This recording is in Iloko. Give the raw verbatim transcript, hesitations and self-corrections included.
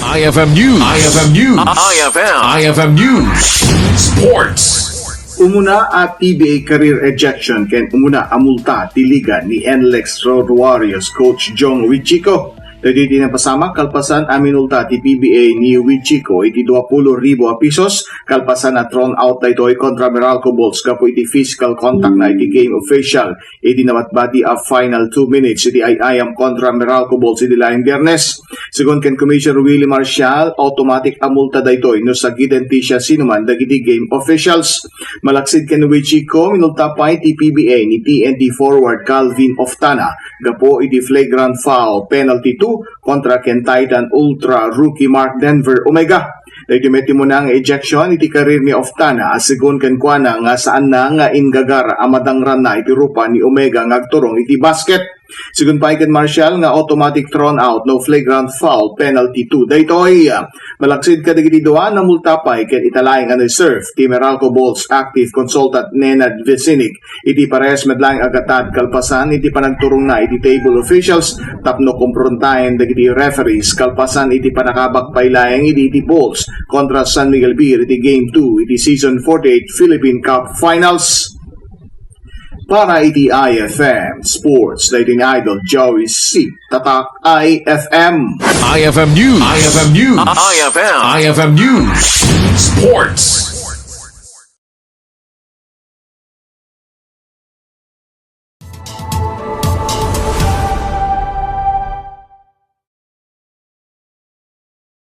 I F M News. I F M News. I F M. I F M News. Sports. Umuna a P B A career ejection ken umuna a multa ti liga ni N L E X Road Warriors coach Jong Wichiko. Daytoy ti napasamak kalpasan a minulta ti P B A ni Wichiko iti dua pulo ribu a pesos kalpasan a thrown out daytoy kontra Meralco Bulls gapu iti physical contact na iti game official iti nabatbati a final two minutes iti ay-ayam kontra Meralco Bulls iti laing Biyernes. Segun ken Commissioner Willie Marcial, automatic a multa daytoy no sagiden ti siasinoman dagiti game officials. Malaksid ken Wichiko, minulta pay ti P B A ni T N T forward Calvin Oftana gapu iti flagrant foul penalty two kontra ken Titan Ultra rookie Mark Denver Omega. Daytoy met ti umuna nga ejection iti career ni Oftana a segun kenkuana nga saanna nga inggagara a madangranna iti rupa ni Omega nga agturong iti basket. Segun pay ken Marcial nga automatic thrown out no flagrant foul penalty two daytoy. Malaksid kadagiti dua, namulta pay ken ita laeng a ni-serve ti Meralco Bulls active consultant Nenad Vecinic iti pares met laeng a gatad kalpasan iti panagturongna iti table officials tapno komprontaen dagiti referees kalpasan iti panakabak pay laeng iti, iti Bulls kontra San Miguel Beer iti Game two iti Season forty-eight Philippine Cup Finals. Para iti I F M Sports, daytoy ni Idol Joey C. Tatak I F M. I F M News. I F M News. I F M. I F M News. Sports.